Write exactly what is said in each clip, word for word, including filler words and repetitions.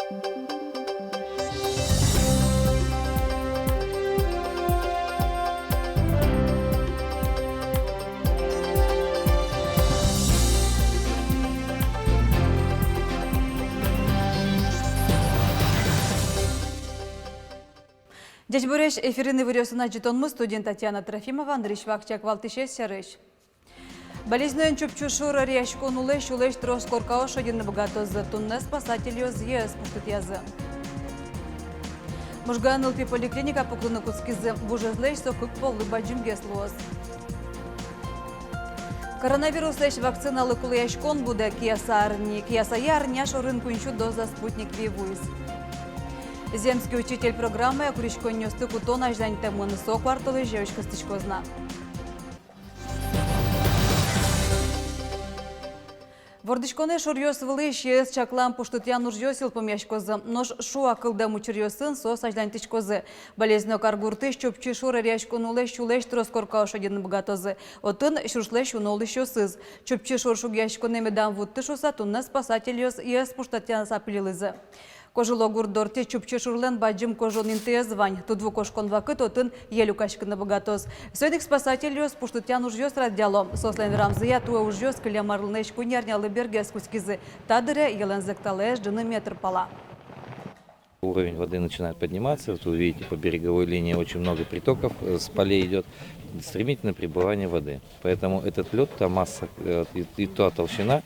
Ӟечбуресь! Эфирын иворъёсын ӝытонмы, студиын Татьяна Трофимова. Нырысь вакчияк валтӥсез сярысь. Балезиноын Чупчи шур ӧръяськон улэ сюлэсь трос коркаос шедьыны быгатозы. Туннэ спасательёс йӧэз пуштытъязы. Можгаын нылпи поликлиника пуктыны кутскизы. Вужезлэсь со кык поллы бадӟымгес луоз. Коронавируслэсь вакциналы кулэяськон будэ. Кияса арня, Киясае арня шорын куинь сю доза «Спутник Ви» вуиз. «Земский учитель» программая куриськонниосты кутон азьланьтэмын. Со куартолэзе усьтӥськоз на. Вордӥськонэ шуръёс вылысь йӧэз чаклам, пуштытъян ужъёс йылпумъяськозы. Нош шуак кылдэм учыръёсын соос азьланьтӥськозы. Балезино каргуртысь Чупчи шур ӧръяськон улэ сюлэсь трос коркаос шедьыны быгатозы. Отын сюрслэсь уно улӥсьёсыз. Чупчи шур шугъяськонэ медам вутты шуыса, туннэ спасательёс йӧэз пуштытъяса пилилизы. Кожело гурт дортӥ Чупчи шурлэн бадӟым кожон интыез вань. Тудву кошкон вакыт отын йӧ люкаськыны быгатоз. Соин ик спасательёс пуштытъян ужъёс радъяло. Соослэн верамзыя, туэ ужъёс кылем арлэсь куинь арнялы бергес кутскизы. Та дыре йӧлэн зӧкталаез ӝыны метр пала. Уровень воды начинает подниматься. Вот вы видите, по береговой линии очень много притоков, э, с полей идёт стремительное прибывание воды. Поэтому этот лёд, та масса, э, и, и та толщина,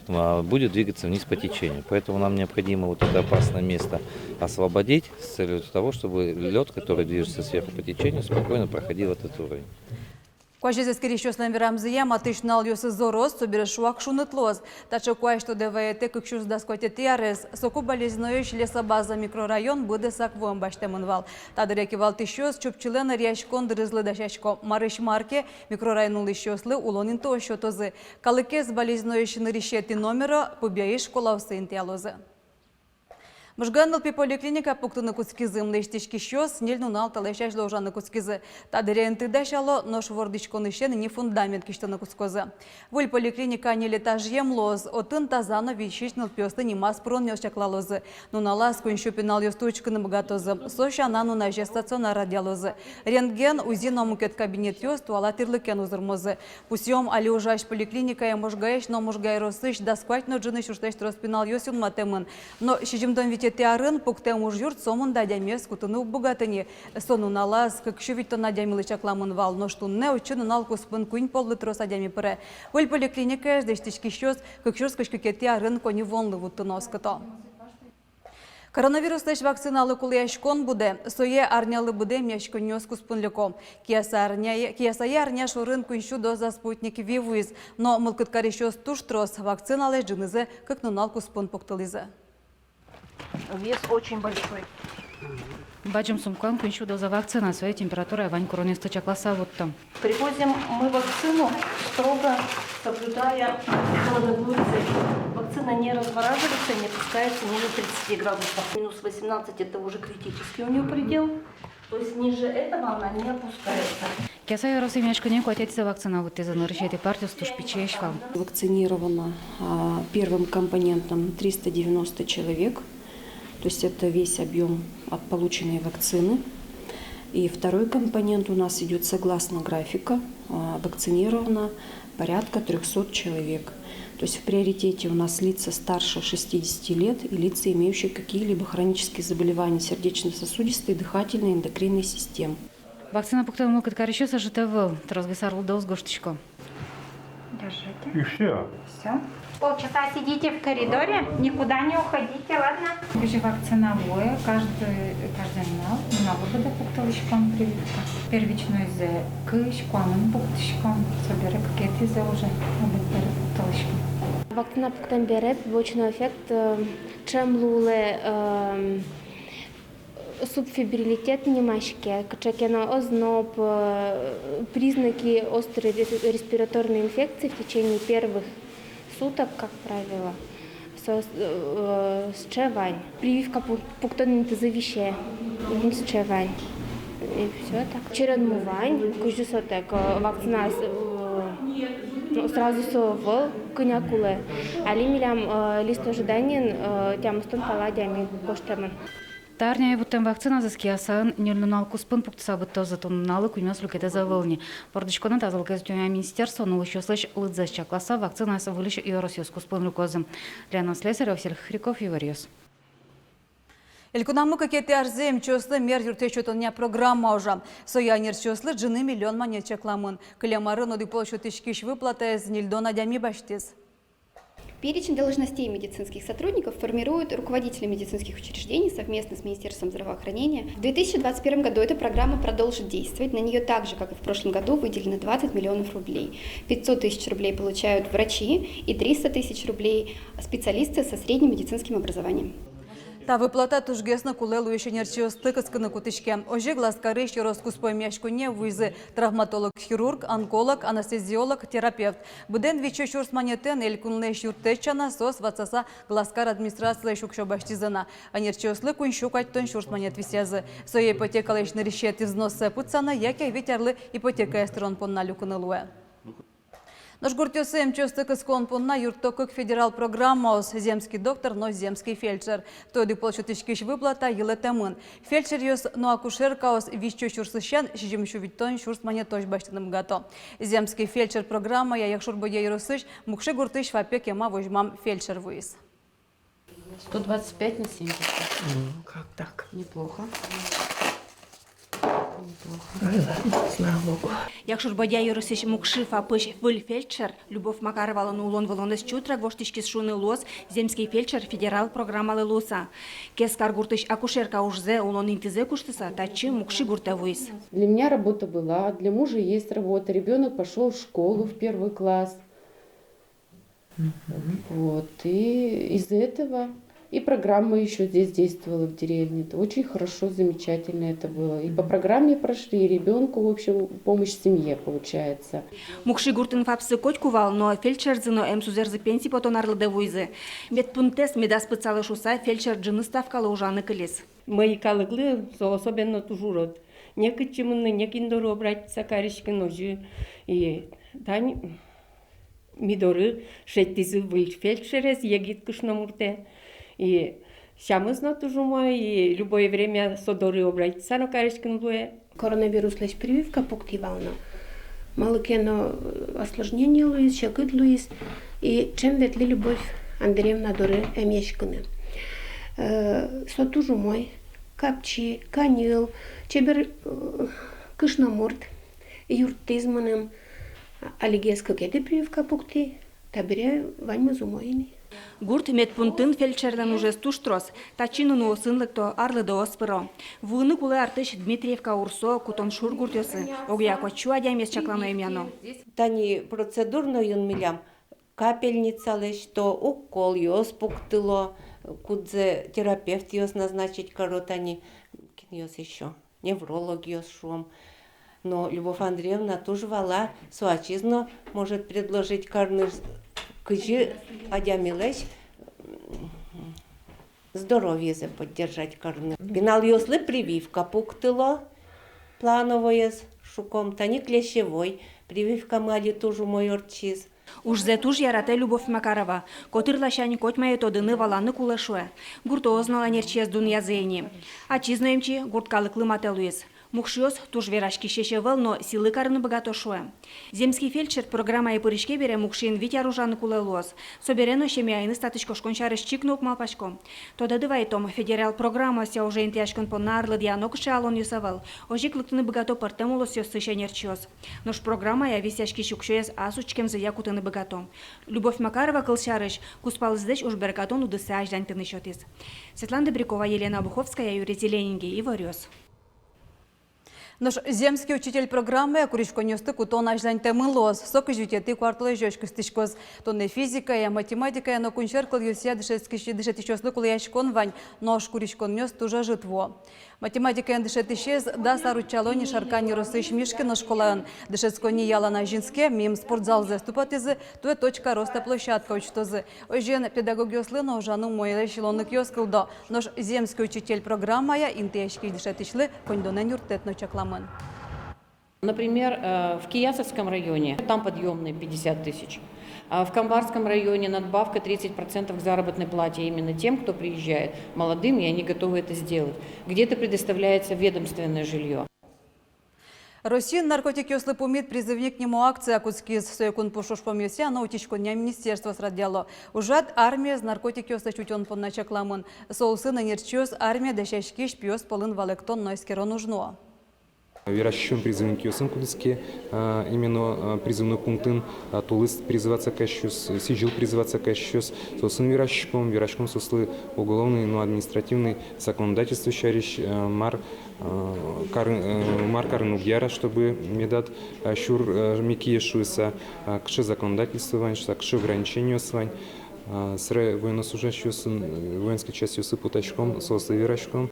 а, будет двигаться вниз по течению. Поэтому нам необходимо вот это опасное место освободить с целью того, чтобы лёд, который движется сверху по течению, спокойно проходил этот уровень. Куазез эскерисьёслэн верамзыя, матысь нуналъёсы зороз, собере шуак шуныт луоз. Таӵе куазь тодэ вайытэ кык сюрс дас куатетӥ арез. Соку Балезиноысь Лесобаза микрорайон быдэсак вуэм басьтэмын вал. Та дыре кивалтӥсьёс Чупчилэн ӧръяськон дырызлы дасясько. Марысь мар ке, микрорайон улӥсьёслы улон интыос сётозы. Калыкез Балезиноысь нырысетӥ номеро Пыбъяысь школаосы интыялозы. Можгаын нылпи поликлиника пуктыны кутскизы. Лэсьтӥськисьёс ньыль нунал талэсь азьло ужаны кутскизы. Та дыре инты дасяло, нош вордӥськонысен ини фундамент кисьтыны кутскозы. Выль поликлиника ньыль этажъем луоз, отын таза но висись нылпиослы нимаз пыронъёс чаклалозы. Нуналаз куинь сю пиналъёсты учкыны быгатозы. Со сяна нуназе стационар радъялозы. Рентген, УЗИ но мукет кабинетъёс туала тӥрлыкен узырмозы. Пусъём, али ужась поликлиникае Можгаысь но Можга ёросысь дас куать но ӝыны сюрслэсь трос пиналъёс юнматэмын. Но сизьымдон витетӥ арын пуктэм ужъюрт сомында адямиез кутыны уг быгаты ни. Со нуналаз кык сю витьтон адямилы чакламын вал, нош туннэ отчы нунал куспын куинь поллы трос адями пыре. Выль поликлиникаез лэсьтӥськисьёс кык сюрс кызь кыкетӥ арын коньывуонлы вуттыны оскыто. Коронавируслэсь вакциналы кулэяськон будэ. Сое арнялы быдэ эмъяськонниос куспын леко. Кияса арня-, Киясае арня шорын куинь сю доза «Спутник Ви» вуиз. Но мылкыд карисьёс туж трос, вакциналэсь ӝынызэ кык нунал куспын пуктылӥзы. Вес очень большой. Бадӟым сумкаын куинь сю доза вакцина, сое температурая вань куронъёсты чакласа вуттом. Привозим мы вакцину, строго соблюдая холодовую цепь. Вакцина не размораживается, не опускается ниже тридцати градусов. Минус восемнадцать — это уже критический у неё предел. То есть ниже этого она не опускается. Кияса ёросысь эмъяськонние куатетӥзэ вакцина вуттӥзы, нырысетӥ партиос туж пичиесь вал. Вакцинировано, а, первым компонентом триста девяносто человек. То есть это весь объём от полученной вакцины. И второй компонент у нас идёт согласно графика. А, вакцинировано порядка трёхсот человек. То есть в приоритете у нас лица старше шестидесяти лет и лица, имеющие какие-либо хронические заболевания сердечно-сосудистой, дыхательной, эндокринной систем. Вакцина пуктон мылкыд карисьёс ӧжыт ӧвӧл, тросгес арлыдоос гожтӥсько. Держите. И всё. Всё. Полчаса сидите в коридоре, никуда не уходите, ладно? Кызьы вакцина вуэ, каждый, каждый нунал, нуналлы быдэ пуктылӥськом прививка. Первичнойзэ кызь-куамын пуктӥськом, собере кыкетӥзэ уже одӥг бере пуктылӥськом. Вакцина пуктэм бере побочный эффект, э, ӵем луылэ, э, субфебрилитет нимаське, кыӵе ке но озноб, э, признаки острой рес-, респираторной инфекции в течение первых суток, как правило, со, э, сыӵе вань. Прививка пу-, пуктон интызы висе, ум сыӵе вань. И всё так. Черенмы вань, кызьы сотэк, э, вакцина, э, ну, сразу со ӧвӧл. Кӧня кулэ. Али милям, э, лист ожиданиын, э, тямыстон пала адями гожтэмын. Та арняе вуттэм вакциназэс Киясаын ньыль нунал куспын пуктыса быдтозы, туннэ нуналлы куиньмос люкетэз ӧвӧл ни. Вордӥськонэ тазалыкез утёнъя министерствоын улӥсьёслэсь лыдзэс чакласа, вакцинаез выльысь ёросъёс куспын люкозы. Лена Слесарева, Василий Хряков, Иворъёс. Элькунамы кыкетӥ арзэ эмчиослы мер юрттэт сётонъя программа ужа. Сое ӧнерчиослы ӝыны миллион манет чакламын. Кылем арын одӥг пол сётӥськись выплатаез ньыльдон адями басьтӥз. Перечень должностей медицинских сотрудников формируют руководители медицинских учреждений совместно с Министерством здравоохранения. В две тысячи двадцать первом году эта программа продолжит действовать. На неё так же, как и в прошлом году, выделено двадцать миллионов рублей. Пятьсот тысяч рублей получают врачи и триста тысяч рублей специалисты со средним медицинским образованием. Та выплата тужгес но кулэ луись ӧнерчиосты кыскыны кутӥське. Озьы, Глазкарысь ёрос куспо эмъяськонние вуизы травматолог-хирург, онколог, анестезиолог, терапевт. Быдэн витьсю сюрс манетэн элькунлэсь юрттэт сяна соос ватсаса Глазкар администрацилэсь уксё басьтӥзы на. Ӧнерчиослы куинь сю куатьтон сюрс манет висъязы. Сое ипотекалэсь нырысетӥ взноссэ пытсаны яке вить арлы ипотекаез тырон понна люкыны луэ. Нош гуртъёсы эмчиосты кыскон понна юртто кык федерал программаос: «Земский доктор» но «Земский фельдшер». Та одӥг пол сётӥськись выплата йылэтэмын. Фельдшеръёс но акушеркаос витьсю сюрсысен сизьымсю витьтон сюрс манетозь басьтыны быгато. «Земский фельдшер» программая Якшур-Бӧдья ёросысь Мукши гуртысь ФАПе кема возьмам фельдшер вуиз. Сто двадцать пять на семьдесят. М, как так? Неплохо. Неплохо. Ай, ладно, слава богу. Якшур-Бӧдья ёросысь Мукши ФАПысь выль фельдшер Любовь Макаровалэн улон-вылонэз чутрак воштӥськиз шуыны луоз «Земский фельдшер» федерал программалы луыса. Кескар гуртысь акушерка ужзэ, улон интызэ куштыса, татчы, Мукши гуртэ вуиз. Для меня работа была, для мужа есть работа, ребёнок пошёл в школу в первый класс. Мгм. Вот, и из-за этого и программа ещё здесь действовала в деревне. Это очень хорошо, замечательно это было. И по программе прошли, и ребёнку, в общем, помощь в семье получается. Мукши гуртын ФАПсы котьку вал, но фельдшерзы но эмсузэрзы пенси потон арлыдэ вуизы. Медпунктэз медаз пытсалы шуыса, фельдшер ӝыны ставкалы ужаны кылиз. Мӧйы калыклы со особенно туж урод. Некытчы мыныны, некин доры обратиться кариськыны озьы. И тани ми доры шедьтӥзы выль фельдшерез, егит кышномуртэ. И сямыз но туж умой, и любое время со доры обратиться но кариськыны луэ. Коронавируслэсь прививка пуктӥ вал но, малы ке но, э, осложнение луиз, секыт луиз, и ӵем ветлӥ Любовь Андреевна доры эмъяськыны. Э, со туж умой, капчи, каньыл, чебер, э, кышномурт, юрттӥз мыным, алигес кыкетӥ прививка пуктӥ, табере ваньмыз умой ини. Гурт медпунктын фельдшерлэн ужез туж трос, татчы нуныосын лыкто, арлыдоос пыро. Вуыны кулэ артысь Дмитриевка, Урсо, Кутон-Шур гуртъёсы, огъя куать сю адямиез чаклано эмъяно. Тани процедурнойын милям капельницалэсь то уколъёс пуктыло, кудзэ терапевтъёс назначить каро, тани кинъёс ещё, неврологъёс шуом. Но Любовь Андреевна туж вала, со ачиз но может предложить карыны, кызьы адямилэсь, м, здоровьезэ поддержать карыны. Пиналъёслы прививка пуктыло, плановоез шуком, тани клещевой прививкамы али туж умой ортчиз. Ужзэ туж яратэ Любовь Макарова. Котыр ласянь котьмае тодыны, валаны кулэ, шуэ. Гуртоос но ӧнерчиез дунъязы ини. Ачиз но эмчи, гурт калыклы матэ луиз. Мукшиос туж вераськисесь ӧвӧл, но сӥлы карыны быгато, шуэ. «Земский фельдшер» программае пыриське бере, Мукшиын вить ар ужаны кулэ луоз. Собере но семьяеныз татысь кошкон сярысь чик но уг малпасько. Тодады вайтом, федерал программаосъя уже интыяськон понна арлыдъя нокыӵе алонъёс ӧвӧл. Озьы ик лыктыны быгато пӧртэм улосъёсысь ӧнерчиос. Нош программая висъяськись уксёез ас учкемзыя кутыны быгато. Любовь Макарова, кылсярысь, кузпалызлэсь ужбергатон удысэ азьланьтыны сётӥз. Светлана Добрякова, Елена Обуховская, Юрий Зелененький, Иворъёс. Нош «Земский учитель» программая куриськонъёсты кутон азьланьтэмын луоз. Со кызь витетӥ куартолэзёзь кыстӥськоз. Туннэ физикая, математикая но кунсьӧр кылъёсъя дышетскись-, дышетӥсьёслы кулэяськон вань, нош куриськонъёс туж ӧжыт вуо. Математикаен дышетӥсез дас ар утчало ни Шаркан ёросысь Мишкино школаын. Дышетсконни ялан азинске, мим спортзалзэс тупатӥзы, туэ «Точка роста» площадка усьтозы. Озьыен, педагогъёслы но ужаны умойлэсь луонлыкъёс кылдо. Нош «Земский учитель» программая интыяськись дышетӥсьлы коньдонэн юрттэт но чакламын. Например, э, в Киясовском районе там подъёмные пятьдесят тысяч. А в Камбарском районе надбавка тридцать процентов к заработной плате именно тем, кто приезжает, молодым, и они готовы это сделать. Где-то предоставляется ведомственное жилье. Россиын наркотикъёслы пумит «Призывник» нимо акция кутскиз. Сое кун пуш ужпумъёсъя но утиськонъя министерствоос радъяло. Ужрад армиез наркотикъёслэсь утён понна чакламын. Со улсын ӧнерчиос армие дасяськись пиос пӧлын валэктон но эскерон уж нуо. Вераськом призывникъёсын, кудӥз ке, а, именно, а, призывной пунктын, а, тулыс призываться карисьёс, сӥзьыл призываться карисьёс, соосын вераськом, вераськом соослы уголовный но административный законодательство сярысь, а, мар, а, кар-, э, мар карыны уг яра, чтобы медад, а, сюр, а, ми кие шуыса, а, кыӵе законодательство вань шуыса, кыӵе ограничениос вань, а, сыре военнослужащийёсын, э, воинской частьёсы потаськом, соослы вераськом.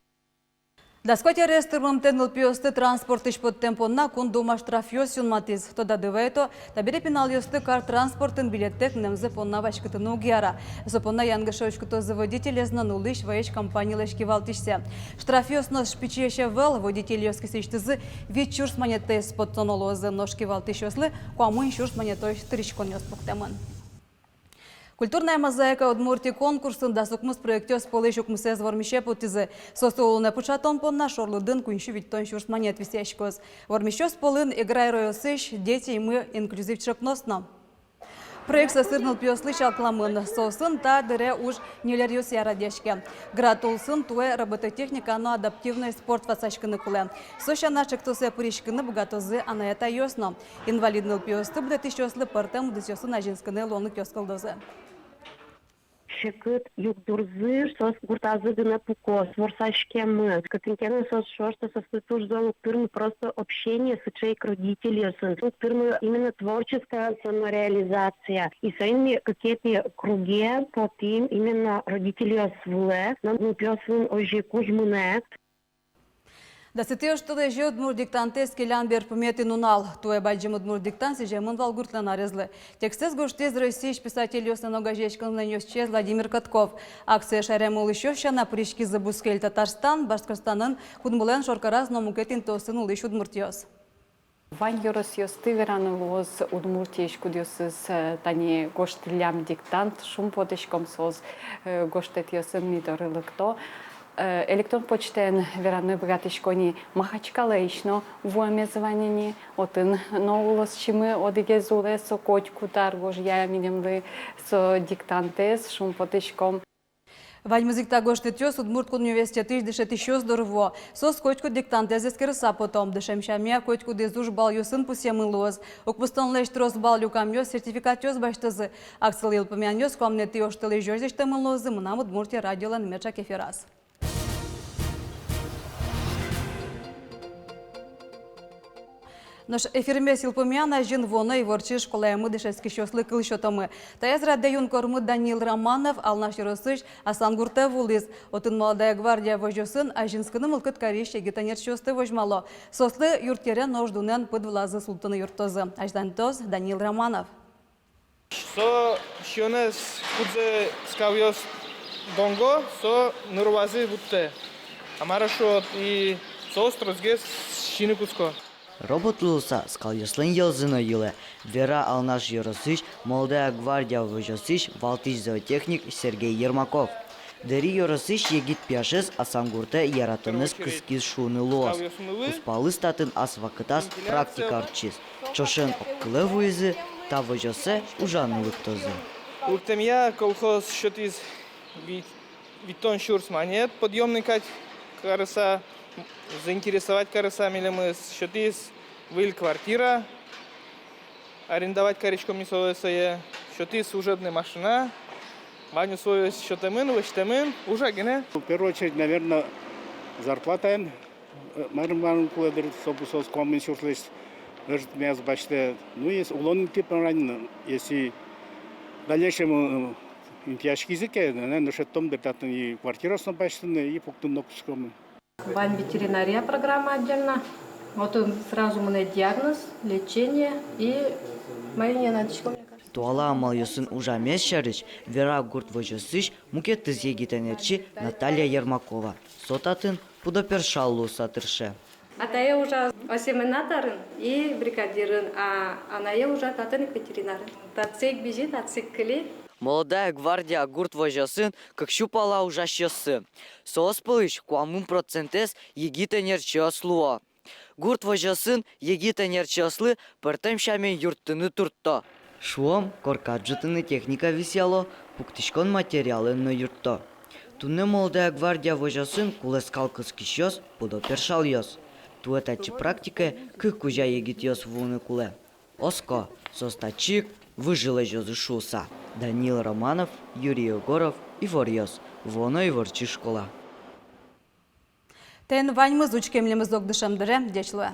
Дас куать арес тырмымтэ нылпиосты транспортысь поттэм понна Кун Дума штрафъёс юнматӥз. Тодады вайто, табере пиналъёсты кар транспортын билеттэк мынэмзы понна васькытыны уг яра. Со понна янгыше учкытозы водителез но нуллӥсь ваись компаниялэсь кивалтӥсьсэ. Штрафъёс нош пичиесь ӧвӧл, водительёс кисыысьтызы вить сюрс манетэз поттоно луозы, нош кивалтӥсьёслы куамын сюрс манетозь тыриськонъёс пуктэмын. «Культурная мозаика Удмуртии» конкурсын дас укмыс проектъёс пӧлысь укмысэз вормисе потӥзы. Соослы улонэ пыӵатон понна шорлыдын куинь сю витьтон сюрс манет висъяськоз. Вормисьёс пӧлын Эгра ёросысь «Дети и мы» инклюзив чырыкнос но. Проект сӧсыр нылпиослы чакламын. Соосын та дыре уж ньыль аръёсъя радъяське. Град улсын туэ робототехника но адаптивной спорт ватсаськыны кулэ. Со сяна, ӵектосэ пыриськыны быгатозы анай-атайёс но. Инвалид нылпиосты будэтӥсьёслы пӧртэм удысъёсын азинскыны луонлыкъёс кылдозы. Секыт югдурзы, соос гуртазы гинэ пуко, ворсаськемын. Кытын ке но соос шуо, что соослы туж зол, уг тырмы просто общение сыӵе ик родительёсын, уг тырмы именно творческая самореализация. И соин ми кыкетӥ круге потӥм именно родительёс вылэ, но нылпиос вылын озьы ик уж мынэ. Дасэтӥ оштолэзе удмурт диктантэз келян берпуметӥ нунал. Туэ бадӟым удмурт диктант сӥземын вал гуртлэн арезлы. Текстэз гожтӥз Россиысь писательёслэн огазеяськонлэн ёзчиез Владимир Катков. Акцие шаерамы улӥсьёс сяна пыриськизы бускель Татарстан, Башкортостанын, Кунмылэн шоркараз но мукет интыосын улӥсь удмуртъёс. Вань ёросъёсты вераны луоз Удмуртиысь, кудъёсыз, э, тани гожтӥллям диктант, шумпотӥськом, соос, э, гожтэтъёсын ми доры лыкто. Э, электрон почтаен вераны быгатӥсько ни, Махачкалаысь но вуэмез вань ини, отын но улосчимы одӥгез улэ, со котькуд ар гожъя милемлы со диктантэз, шумпотӥськом. Ваньмыз ик та гожтэтъёс Удмурт кун университетысь дышетӥсьёс доры вуо. Соос котькуд диктантэз эскерыса пото. Дышем сямъя, котькудӥз уж баллъёсын пусъемын луоз. Укмыстонлэсь трос балл люкамъёс сертификатъёс басьтозы. Акцилы йылпумъянъёс куамынэтӥ оштолэзёзь лэсьтэмын луозы «Мынам Удмуртие» радиолэн меӵак эфираз. Нош эфирмес йылпумъян азьын вуоно иворчи школаямы дышетскисьёслы кыл сётомы. Таяз радэ юнкормы Данил Романов Алнаш ёросысь Асангуртэ вуылӥз. Отын «Молодая гвардия» возёсын азинскыны мылкыд карись егит ӧнерчиосты возьмало. Соослы юртъере нош дунэн пыд вылазы султыны юрттозы. Азьлантоз Данил Романов. Со сиёнэз, кудзэ скалъёс донго, со ныр вылазы вуттэ. А мар-а шуод, и соос тросгес сиыны кутско. Робот луыса скалъёслэн йӧлзы но йылэ, вера Алнаш ёросысь «Молодая гвардия» возёсысь валтӥсь зоотехник Сергей Ермаков. Дэри ёросысь егит пияшез Асангуртэ яратонэз кыскиз шуыны луоз. Кузпалыз татын ас вакытаз практика ортчиз. Ӵошен огкылэ вуизы, та возёсэ ужаны лыктозы. Лыктэмъя колхоз сётӥз вить-, витьтон сюрс манет подъёмный кадь карыса, заинтересовать карыса милемыз, сётӥз выль квартира. Арендовать кариськом ми сое, сое, сётӥз служебной машина. Вань условиос сётэмын, лэсьтэмын, ужа гинэ. В первую очередь, наверно, зарплатаен, э, марым, марым кулэ дыр, чтобы соос куамын сюрслэсь ӧжытмес басьтэ. Ну, если улон инты пӧрмем, если в дальнейшем, э, интыяськизы ке, наверно, дышетом дыр татын и квартираос но басьтыны, и пуктыны но кутском. Вань ветеринария программа отдельно. Отын сразу мынэ диагноз, лечение и мае ни ӧнадӥськом, мне кажется. Туала амалъёсын ужамез сярысь вера гурт возёсысь мукетыз егит ӧнерчи Наталья Ермакова. Со татын пудо-першал луыса тырше. Атае ужа осеменаторын и бригадирын, а анае ужа татын ик ветеринарын. Татчы ик бызи, татчы ик кыли. «Молодая гвардия» гурт возёсын кык сю пала ужасьёссы. Соос пӧлысь куамын процентэз егит ӧнерчиос луо. Гурт возёсын егит ӧнерчиослы пӧртэм сямен юрттыны туртто. Шуом, корка ӝутыны техника висъяло, пуктӥськон материалэн но юртто. Туннэ «Молодая гвардия» возёсын кулэ скал кыскисьёс, пудо першалъёс. Туэ татчы практикае кык кузя егитъёс вуыны кулэ. Оско, соос татчы ик выжы лэзёзы шуыса. Данил Романов, Юрий Егоров, «Иворъёс», вуоно Иворчи школа. Тӥни ваньмыз. Учкемлы милемыз огдышем дыре. Ӟеч луэ.